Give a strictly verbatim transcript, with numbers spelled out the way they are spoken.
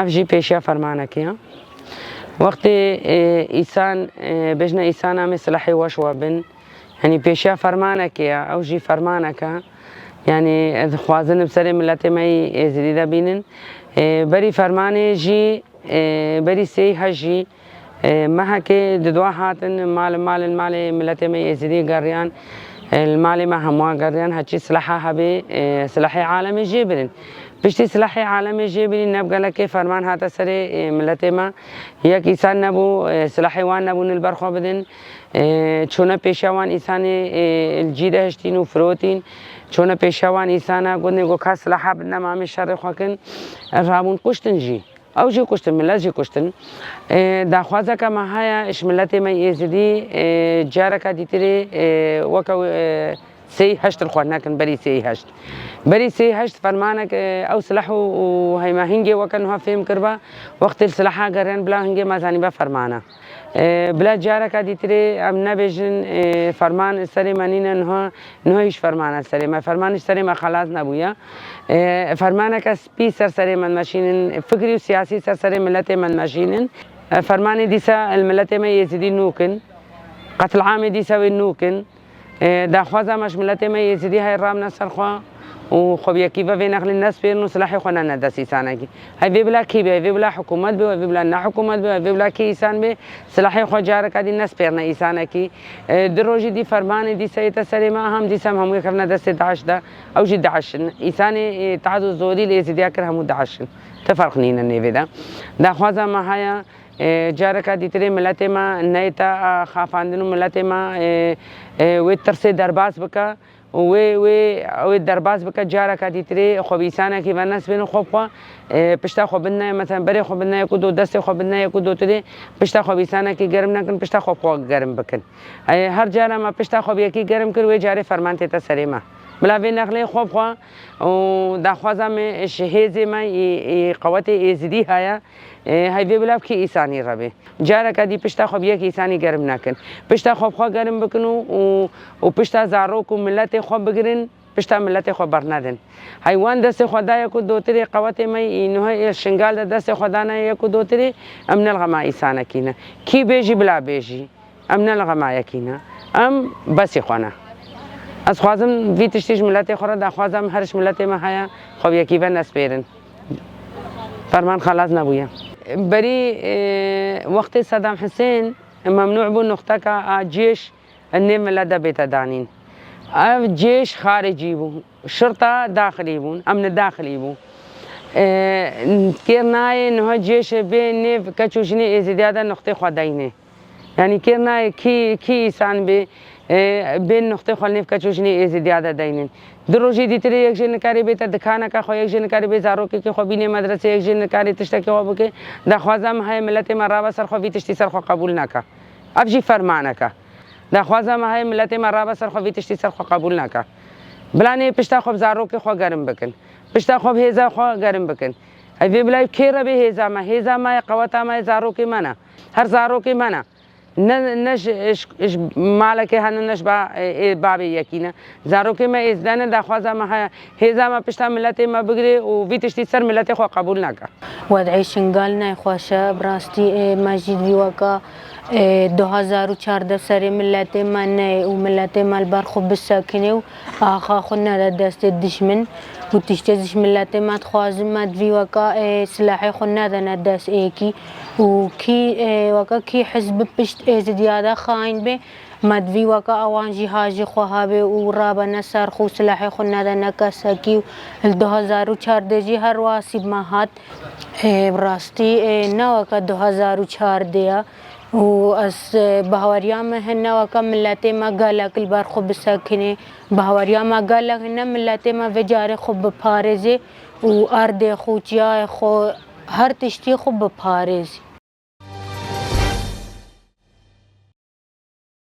Ev jî pêşiya fermanekê ye. Wextê, e, îsan, e, bêjne îsan em ê silahê weş we bin. Yanî pêşiya fermanekê ye, ew jî fermaneke. Yanî dixwazin bi serê miletê me yî Êzidî de bînin. E, berî fermanê jî, e, berî sêy hej jî, e, mehekê di dua hatin mal mal malê miletê me Êzidî geriyan. E, li malê me hemû geriyan, heçî silaha hebê, e, silahê alemê jê birin. Piştî silahê alemê jê birî, ne bi gelekê ferman hate serê, e, miletê me. Yek îsan nebû, e, silahê wan nebûn li ber xwe bidin. E, çûne pêşiya wan îsanê, e, li cî de hiştîn û firotîn. Çûne pêşiya wan îsana, gotinê ku ka silaha bidine, em ê şerê xwe kin. Rabûn kuştin jî. Ew jî kuştin, milet jî kuştin. E, daxwazeke me heye ji miletê me Êzidî, e, careka dîtirê, e, weke, e, sêy heşt li xwe nekin, berî sêy heşt. Berî sêy heşt fermanek, e, ew silah û, û heyma hingê weke niha fêm kiriba, wextê li silaha geriyan bila hingê me zanîbe fermana. E, bila careka dîtirê em nebêjin, e, ferman li serê me nîne, niha, niha hîç ferman li serê me, ferman ji serê me xelas nebûye. E, fermaneke spî ser serê me dimeşînin, fikrî û siyasî ser serê miletê me dimeşînin. E, fermanê dîsa li miletê me Êzidî nû kin. Qetilamê dîsa wê nû kin. E, daxwaza me ji miletê me Êzidî heye, rabine ser xwe û xwe bi yekî ve vê nexlê nespêrin û silahê xwe nene dest îsanekî. Hey vê bila kî be, hey vê bila hikûmet be, hey vê bila ne hikûmet be, hey vê bila kî îsan be, silahê xwe careka dî nespêrine îsanekî. E, di rojî dî fermanê dîsa yê te serê me, ham dîsa em hemû yê kevine destê DAIŞ de. Ew jî DAIŞ in. Îsanê, e, tead û zorî li Êzidiya kir, hemû DAIŞ in. Ti ferq nîne nêvê de. Daxwaza me heye, e, careka dîtirê miletê me neyê te, e, xafandin û miletê me, e, e, wê tirsê derbas bike û wê, wê, wê derbas bike, careka dîtirê xwe bi îsanekî ve nesbênin, xwe bi xwe, e, pişta xwe bidine, mesela berê xwe bidine yek û do, destê xwe bidine yek û do tirê, pişta xwe bi îsanekî germ nekin, pişta xwe bi xwe germ bikin. E, her cara me pişta xwe bi yekî germ kir, wê carê ferman tête serê me. Bila vê nexlê xwe bi xwe û daxwaza me ji hêzê me, î, î qewetê Êzidî heye, e, hey vê bila bi kî îsanî re bê. Careke dî pişta xwe bi yek îsanî germ nekin. Pişta xwe bi xwe germ bikin û, û, û pişta zarok û miletê xwe bigirin, pişta miletê xwe bernedin. Hey wan destê xwe daye ku dotirê qewetê me yî nuhe ê Şingal de destê xwe dane yek û dotirê, em ne li xema îsanekî ne. Kî bêjî bila bêjî. Em ne li xema yekî ne. Em besî xwe ne. Ez xwazim vî tiştî ji miletê xwe re, daxwaza min her ji miletê me heye, xwe bi yekî ve nespêrin. Ferman xelas nebûye. Berî, e, wextê Sedam Hisên memnû bû nuxteka a cêş nêv milet de bête danîn. Ev cêş xaricî bû. Şirta daxilî bûn. Emni daxilî bû. E, kêr nayê niha cêş bê nêv keç û jinê Êzidiya de nuxtê xwe deynê. Yanî kêr nayê kî, kî îsan bê, e, bên nuxtê xwe nêv keç û jinê Êzidiya de deynin. Du rojî dîtirê yek jê nikarê bête dikaneke xwe, yek jê nikarê bê zarokekî xwe bînê medresê, yek jê nikarê tiştekî xwe bike. Daxwaza min heye miletê me rabe ser xwe, vî tiştî ser xwe qebûl neke. Ev jî fermaneke. Daxwaza me heye miletê me rabe ser xwe, vî tiştî ser xwe qebûl neke. Bila nê pişta xwe bi zarokê xwe gerim bikin. Pişta xwe bi hêza xwe gerim bikin. Ev vê bila kê re bê hêza me? Hêza me ye, qeweta me ye, zarokê me ne. Her zarokê me ne. Ne, ne ji, ji, ji malekê hene, ne ji ba, ê, ê, babê yekî ne. Zarokê me êzide ne, daxwaza me heye. Hêza me pişta miletê me bigire û vî tiştî ser miletê xwe qebûl neke. Wed'ê Şingal nexweş e, bi rastî, ê, me jî vî weka, ê, du hazar û çardeh serê miletê me neyê û miletê me li ber xwe bisekine û axa xwe nede destê dijmin û tiştê ji miletê me dixwazin, me di vî weka, ê, silahê xwe nedene dest êkî û kî, ê, weke kî hizb pişt Êzidiya de xayin bê, me di vî weke ewan jî hajî xwe hebê û rabene ser xwe û silahê xwe nedene kesekî û li du hazar û çardeh jî her wasî me hat. Ê, bi rastî, ê, ne weke du hazar û çardeh ye. Û ez, e, bahweriya me hene weke miletê me gelek li ber xwe bisekinê. Bahweriya me gelek hene miletê me vê carê xwe biparêzê û erdê xwe, çiyayê xwe, her tiştî xwe biparêzê.